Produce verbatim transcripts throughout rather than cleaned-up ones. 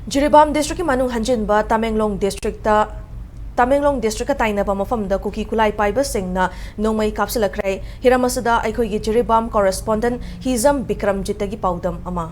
ꯖꯤꯔꯤꯕꯥꯝ ꯗꯤꯁꯇ꯭ꯔꯤꯛꯀꯤ ꯃꯅꯨꯡ ꯍꯟꯖꯤꯟꯕ ꯇꯃꯦꯡꯂꯣꯡ ꯗꯤꯁꯇ꯭ꯔꯤꯛꯇ, ꯇꯃꯦꯡꯂꯣꯡ ꯗꯤꯁꯇ꯭ꯔꯤꯛꯀ ꯇꯥꯏꯅꯕ ꯃꯐꯝꯗ ꯀꯨꯀꯤ ꯈꯨꯠꯂꯥꯏ ꯄꯥꯏꯕꯁꯤꯡꯅ ꯅꯣꯡꯃꯩ ꯀꯥꯞꯁꯤꯜꯂꯛꯈ꯭ꯔꯦ꯫ ꯍꯤꯔꯝ ꯑꯁꯤꯗ ꯑꯩꯈꯣꯏꯒꯤ ꯖꯤꯔꯤꯕꯥꯝ ꯀꯣꯔꯦꯁꯄꯣꯟꯗꯦꯟ ꯍꯤꯖꯝ ꯕꯤꯀ꯭ꯔꯝꯖꯤꯠꯇꯒꯤ ꯄꯥꯎꯗꯝ ꯑꯃ꯫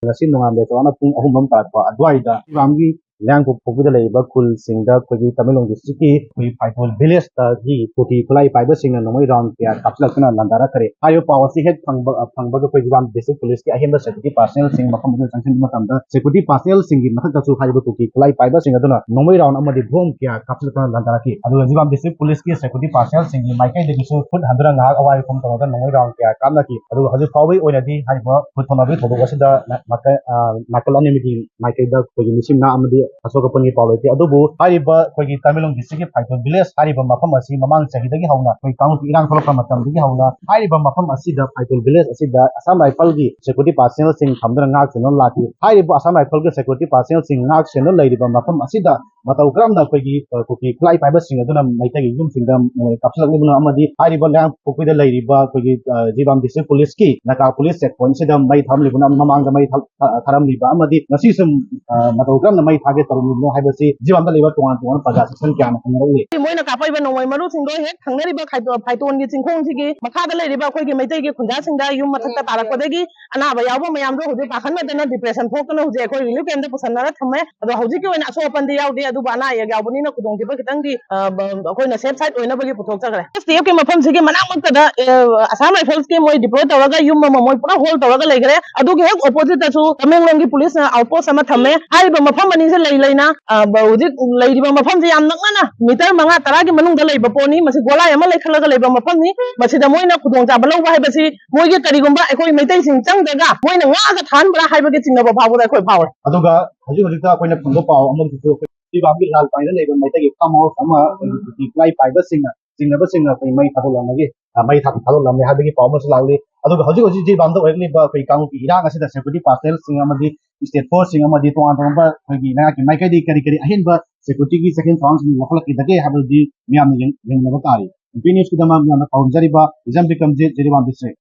ꯉꯁꯤ ꯅꯣꯡꯉꯥꯟꯕ ꯆꯥꯎꯔꯥꯛꯅ ꯄꯨꯡ ꯑꯍꯨꯝ ꯑꯃ ꯇꯥꯔꯛꯄ ꯑꯗꯨꯋꯥꯏꯗ ꯖꯤꯔꯤꯕꯥꯝꯒꯤ ꯂꯌꯥꯡꯄꯣꯛꯄꯤꯗ ꯂꯩꯔꯤꯕ ꯈꯨꯜꯁꯤꯡꯗ ꯑꯩꯈꯣꯏꯒꯤ ꯇꯃꯦꯡꯂꯣꯡ ꯗꯤꯁꯇ꯭ꯔꯤꯛꯀꯤ ꯑꯩꯈꯣꯏꯒꯤ ꯐꯥꯏꯇꯣꯜ ꯚꯤꯂꯦꯖꯇꯒꯤ ꯀꯨꯀꯤ ꯈꯨꯠꯂꯥꯏ ꯄꯥꯏꯕꯁꯤꯡꯅ ꯅꯣꯡꯃꯩ ꯔꯥꯎꯟ ꯀꯌꯥ ꯀꯥꯞꯁꯤꯜꯂꯛꯇꯨꯅ ꯂꯥꯟꯗꯥꯔꯛꯈ꯭ꯔꯦ꯫ ꯍꯥꯏꯔꯤꯕ ꯄꯥꯎ ꯑꯁꯤ ꯍꯦꯛ ꯐꯪꯕ, ꯐꯪꯕꯒ ꯑꯩꯈꯣꯏ ꯖꯤꯔꯤꯕꯥꯝ ꯗꯤꯁꯇ꯭ꯔꯤꯛ ꯄꯨꯂꯤꯁꯀꯤ ꯑꯍꯦꯟꯕ ꯁꯦꯀ꯭ꯌꯨꯔꯤꯇꯤ ꯄꯥꯔꯁꯅꯦꯜꯁꯤꯡ ꯃꯐꯝ ꯑꯗꯨꯗ ꯆꯪꯁꯤꯟꯕ ꯃꯇꯝꯗ ꯁꯦꯀ꯭ꯌꯨꯔꯤꯇꯤ ꯄꯥꯔꯁꯅꯦꯜꯁꯤꯡꯒꯤ ꯃꯊꯛꯇꯁꯨ ꯍꯥꯏꯔꯤꯕ ꯀꯨꯀꯤ ꯈꯨꯠꯂꯥꯏ ꯄꯥꯏꯕꯁꯤꯡ ꯑꯗꯨꯅ ꯅꯣꯡꯃꯩ ꯔꯥꯎꯟ ꯑꯃꯗꯤ ꯕꯣꯝ ꯀꯌꯥ ꯀꯥꯞꯁꯤꯜꯂꯛꯇꯨꯅ ꯂꯥꯟꯗꯥꯔꯛꯈꯤ꯫ ꯑꯗꯨꯒ ꯖꯤꯔꯤꯕꯥꯝ ꯗꯤꯁꯇ꯭ꯔꯤꯛ ꯄꯨꯂꯤꯁꯀꯤ ꯁꯦꯀ꯭ꯌꯨꯔꯤꯇꯤ ꯄꯥꯔꯁꯅꯦꯜꯁꯤꯡꯒꯤ ꯃꯥꯏꯀꯩꯗꯒꯤꯁꯨ ꯈꯨꯠ ꯍꯟꯗꯨꯅ ꯉꯥꯏꯍꯥꯛ ꯑꯋꯥꯏ ꯑꯈꯨꯝ ꯇꯧꯔꯒ ꯅꯣꯡꯃꯩ ꯔꯥꯎꯟ ꯀꯌꯥ ꯀꯥꯞꯅꯈꯤ꯫ ꯑꯗꯨꯒ ꯍꯧꯖꯤꯛ ꯐꯥꯎꯕꯒꯤ ꯑꯣꯏꯅꯗꯤ ꯍꯥꯏꯔꯤꯕ ꯈꯨꯠ ꯊꯣꯛꯅꯕꯒꯤ ꯊꯧꯗꯣꯛ ꯑꯁꯤꯗ ꯅꯥ-, ꯅꯥꯀꯜ, ꯑ, ꯅꯥꯀꯜ ꯑꯅꯤꯃꯛꯀꯤ ꯃꯥꯏꯀꯩꯗ ꯑꯩꯈꯣꯏꯒꯤ ꯃꯤꯁꯤꯡ ꯅꯥ ꯑꯃꯗꯤ ꯑꯁꯣꯛ ꯑꯄꯟꯒꯤ ꯄꯥꯎ ꯂꯩꯇꯦ꯫ ꯑꯗꯨꯕꯨ ꯍꯥꯏꯔꯤꯕ ꯑꯩꯈꯣꯏꯒꯤ ꯇꯃꯦꯡꯂꯣꯡ ꯗꯤꯁꯇ꯭ꯔꯤꯛꯀꯤ ꯐꯥꯏꯇꯣꯜ ꯚꯤꯂꯦꯖ ꯍꯥꯏꯔꯤꯕ ꯃꯐꯝ ꯑꯁꯤ ꯃꯃꯥꯡ ꯆꯍꯤꯗꯒꯤ ꯍꯧꯅ ꯑꯩꯈꯣꯏ ꯀꯥꯡꯂꯨꯞꯀꯤ ꯏꯔꯥꯡ ꯊꯣꯛꯂꯛꯄ ꯃꯇꯝꯗꯒꯤ ꯍꯧꯅ ꯍꯥꯏꯔꯤꯕ ꯃꯐꯝ ꯑꯁꯤꯗ ꯐꯥꯏꯇꯣꯜ ꯚꯤꯂꯦꯖ ꯑꯁꯤꯗ ꯑꯁꯥꯝ ꯔꯥꯏꯐꯜꯒꯤ ꯁꯦꯀ꯭ꯌꯨꯔꯤꯇꯤ ꯄꯥꯔꯁꯅꯦꯜꯁꯤꯡ ꯊꯝꯗꯨꯅ ꯉꯥꯛ ꯁꯦꯟꯗꯨꯅ ꯂꯥꯛꯈꯤ꯫ ꯍꯥꯏꯔꯤꯕ ꯑꯁꯥꯝ ꯔꯥꯏꯐꯜꯒꯤ ꯁꯦꯀ꯭ꯌꯨꯔꯤꯇꯤ ꯄꯥꯔꯁꯅꯦꯜꯁꯤꯡ ꯉꯥꯛ ꯁꯦꯟꯗꯨꯅ ꯂꯩꯔꯤꯕ ꯃꯐꯝ ꯑꯁꯤꯗ ꯃꯇꯧ ꯀꯔꯝꯅ ꯑꯩꯈꯣꯏꯒꯤ, ꯑ, ꯀꯨꯀꯤ ꯈꯨꯠꯂꯥꯏ ꯄꯥꯏꯕꯁꯤꯡ ꯑꯗꯨꯅ ꯃꯩꯇꯩꯒꯤ ꯌꯨꯝꯁꯤꯡꯗ, ꯑ, ꯀꯥꯞꯁꯤꯜꯂꯛꯂꯤꯕꯅꯣ ꯑꯃꯗꯤ ꯍꯥꯏꯔꯤꯕ ꯂꯌꯥꯡꯄꯣꯛꯄꯤꯗ ꯂꯩꯔꯤꯕ ꯑꯩꯈꯣꯏꯒꯤ, ꯑ, ꯖꯤꯔꯤꯕꯥꯝ ꯗꯤꯁꯇ꯭ꯔꯤꯛ ꯄꯨꯂꯤꯁꯀꯤ ꯅꯥꯀꯥ ꯄꯨꯂꯤꯁ ꯆꯦꯛ ꯄꯣꯏꯟꯠꯁꯤꯗ ꯃꯩ ꯊꯥꯔꯝꯂꯤꯕꯅꯣ, ꯃꯃꯥꯡꯗ ꯃꯩ ꯊꯥ-, ꯊꯥ-, ꯊꯥꯔꯝꯂꯤꯕ ꯑꯃꯗꯤ ꯉꯁꯤꯁꯨ, ꯑ, ꯃꯇꯧ ꯀꯔꯝꯅ ꯃꯩ ꯊꯥꯒꯦ ꯇꯧꯔꯝꯂꯤꯕꯅꯣ ꯍꯥꯏꯕꯁꯤ ꯖꯤꯔꯤꯕꯥꯝꯗ ꯂꯩꯕ ꯇꯣꯉꯥꯟ ꯇꯣꯉꯥꯟꯕ ꯄ꯭ꯔꯖꯥ ꯁꯦꯛꯁꯟ ꯀꯌꯥꯅ ꯍꯪꯅꯔꯛꯂꯤ꯫ ꯃꯣꯏꯅ ꯀꯥꯞꯄꯛꯏꯕ ꯅꯣꯡꯃꯩ ꯃꯔꯨꯁꯤꯡꯗꯣ ꯍꯦꯛ ꯊꯪꯅꯔꯤꯕ ꯈꯥꯏꯗꯣ-, ꯐꯥꯏꯇꯣꯟꯒꯤ ꯆꯤꯡꯈꯣꯡꯁꯤꯒꯤ ꯃꯈꯥꯗ ꯂꯩꯔꯤꯕ ꯑꯩꯈꯣꯏꯒꯤ ꯃꯩꯇꯩꯒꯤ ꯈꯨꯟꯖꯥꯁꯤꯡꯗ ꯌꯨꯝ ꯃꯊꯛꯇ ꯇꯥꯔꯛꯄꯗꯒꯤ ꯑꯅꯥꯕ ꯌꯥꯎꯕ ꯃꯌꯥꯝꯗꯣ ꯍꯧꯖꯤꯛ ꯄꯥꯈꯠꯅꯗꯅ ꯗꯤꯄ꯭ꯔꯦꯁꯟ ꯊꯣꯛꯇꯅ ꯍꯧꯖꯤꯛ ꯑꯩꯈꯣꯏ ꯔꯤꯂꯤꯐ ꯀꯦꯝꯞꯇ ꯄꯨꯁꯟꯅꯔ ꯊꯝꯃꯦ꯫ ꯑꯗꯣ ꯍꯧꯖꯤꯛꯀꯤ ꯑꯣꯏꯅ ꯑꯁꯣꯛ ꯑꯄꯟꯗꯤ ꯌꯥꯎꯗꯦ, ꯑꯗꯨꯕꯨ ꯑꯅꯥ ꯑꯌꯦꯛ ꯌꯥꯎꯕꯅꯤꯅ ꯈꯨꯗꯣꯡꯊꯤꯕ ꯈꯤꯇꯪꯗꯤ, ꯑ, ꯕ-, ꯑꯩꯈꯣꯏꯅ ꯁꯦꯐ ꯁꯥꯏꯠ ꯑꯣꯏꯅꯕꯒꯤ ꯄꯨꯊꯣꯛꯆꯈ꯭ꯔꯦ꯫ ꯑꯦꯁ ꯇꯤ ꯑꯦꯐꯀꯤ ꯃꯐꯝꯁꯤꯒꯤ ꯃꯅꯥꯛꯃꯛꯇꯗ, ꯑ, ꯑꯁꯥꯝ ꯔꯥꯏꯐꯜꯁꯀꯤ ꯃꯣꯏ ꯗꯤꯄ꯭ꯂꯣꯏ ꯇꯧꯔꯒ ꯌꯨꯝ ꯑꯃ ꯃꯣꯏ ꯄꯨꯔꯥ ꯍꯣꯜ ꯇꯧꯔꯒ ꯂꯩꯈ꯭ꯔꯦ꯫ ꯑꯗꯨꯒꯤ ꯍꯦꯛ ꯑꯣꯄꯣꯖꯤꯠꯇꯁꯨ ꯇꯃꯦꯡꯂꯣꯡꯒꯤ ꯄꯨꯂꯤꯁꯅ ꯑꯥꯎꯠꯄꯣꯁꯠ ꯑꯃ ꯊꯝꯃꯦ꯫ ꯍꯥꯏꯔꯤꯕ ꯃꯐꯝ ꯑꯅꯤꯁꯦ ꯂꯩ ꯂꯩꯅ, ꯑ, ꯕ-, ꯍꯧꯖꯤꯛ ꯂꯩꯔꯤꯕ ꯃꯐꯝꯁꯦ ꯌꯥꯝ ꯅꯛꯅꯅ ꯃꯤꯇꯔ ꯃꯉꯥ ꯇꯔꯥꯒꯤ ꯃꯅꯨꯡꯗ ꯂꯩꯕ ꯄꯣꯠꯅꯤ꯫ ꯃꯁꯤ ꯒꯣꯂꯥꯏ ꯑꯃ ꯂꯩꯈꯠꯂꯒ ꯂꯩꯕ ꯃꯐꯝꯅꯤ꯫ ꯃꯁꯤꯗ ꯃꯣꯏꯅ ꯈꯨꯗꯣꯡꯆꯥꯕ ꯂꯧꯕ ꯍꯥꯏꯕꯁꯤ ꯃꯣꯏꯒꯤ ꯀꯔꯤꯒꯨꯝꯕ ꯑꯩꯈꯣꯏ ꯃꯩꯇꯩꯁꯤꯡ ꯆꯪꯗ꯭ꯔꯒ ꯃꯣꯏꯅ ꯉꯥꯛꯑꯒ ꯊꯥꯍꯟꯕ꯭ꯔꯥ ꯍꯥꯏꯕꯒꯤ ꯆꯤꯡꯅꯕ ꯐꯥꯎꯕꯗ ꯑꯩꯈꯣꯏ ꯐꯥꯎꯔꯦ꯫ ꯑꯗꯨꯒ ꯍꯧꯖꯤꯛ ꯍꯧꯖꯤꯛꯇ ꯑꯩꯈꯣꯏꯅ ꯐꯪꯕ ꯄꯥꯎ ꯑꯃꯒꯤꯁꯨ ꯑꯩꯈꯣꯏ ꯖꯤꯔꯤꯕꯥꯝꯒꯤ ꯂꯥꯜ ꯄꯥꯏꯅ ꯂꯩꯕ ꯃꯩꯇꯩꯒꯤ ꯐꯥꯔꯝ ꯍꯥꯎꯁ ꯑꯃ ꯑꯩꯈꯣꯏꯒꯤ ꯀꯨꯀꯤ ꯈꯨꯠꯂꯥꯏ ꯄꯥꯏꯕꯁꯤꯡꯅ ꯆꯤꯡꯅꯕꯁꯤꯡꯅ ꯑꯩꯈꯣꯏ ꯃꯩ ꯊꯥꯗꯣꯛꯂꯝꯃꯒꯦ, ꯑ, ꯃꯩ ꯊꯥ-, ꯊꯥꯗꯣꯛꯂꯝꯃꯦ ꯍꯥꯏꯕꯒꯤ ꯄꯥꯎ ꯑꯃꯁꯨ ꯂꯥꯛꯂꯤ꯫ ꯑꯗꯨꯒ ꯍꯧꯖꯤꯛ ꯍꯧꯖꯤꯛ ꯖꯤꯔꯤꯕꯥꯝꯗ ꯑꯣꯏꯔꯛꯂꯤꯕ ꯑꯩꯈꯣꯏ ꯀꯥꯡꯂꯨꯞꯀꯤ ꯏꯔꯥꯡ ꯑꯁꯤꯗ ꯁꯦꯀ꯭ꯌꯨꯔꯤꯇꯤ ꯄꯥꯔꯁꯅꯦꯜꯁꯤꯡ ꯑꯃꯗꯤ ꯁ꯭ꯇꯦꯠ ꯐꯣꯔꯁꯁꯤꯡ ꯑꯃꯗꯤ ꯇꯣꯉꯥꯟ ꯇꯣꯉꯥꯟꯕ ꯑꯩꯈꯣꯏꯒꯤ ꯂꯩꯉꯥꯛꯀꯤ ꯃꯥꯏꯀꯩꯗꯒꯤ ꯀꯔꯤ ꯀꯔꯤ ꯑꯍꯦꯟꯕ ꯁꯦꯀ꯭ꯌꯨꯔꯤꯇꯤꯒꯤ ꯆꯦꯛꯁꯤꯟ ꯊꯧꯔꯥꯡꯁꯤꯡ ꯂꯧꯈꯠꯂꯛꯈꯤꯗꯒꯦ ꯍꯥꯏꯕꯗꯨꯗꯤ ꯃꯤꯌꯥꯝꯅ ꯌꯦꯡ-, ꯌꯦꯡꯅꯕ ꯇꯥꯔꯤ꯫ ꯄꯤ ꯅ꯭ꯌꯨꯁꯀꯤꯗꯃꯛ ꯃꯤꯌꯥꯝꯅ ꯄꯥꯎꯗꯝꯖꯔꯤꯕ ꯏꯖꯝ ꯕꯤꯀ꯭ꯔꯝꯖꯤꯠ, ꯖꯤꯔꯤꯕꯥꯝ ꯗꯤꯁꯇ꯭ꯔꯤꯛ꯫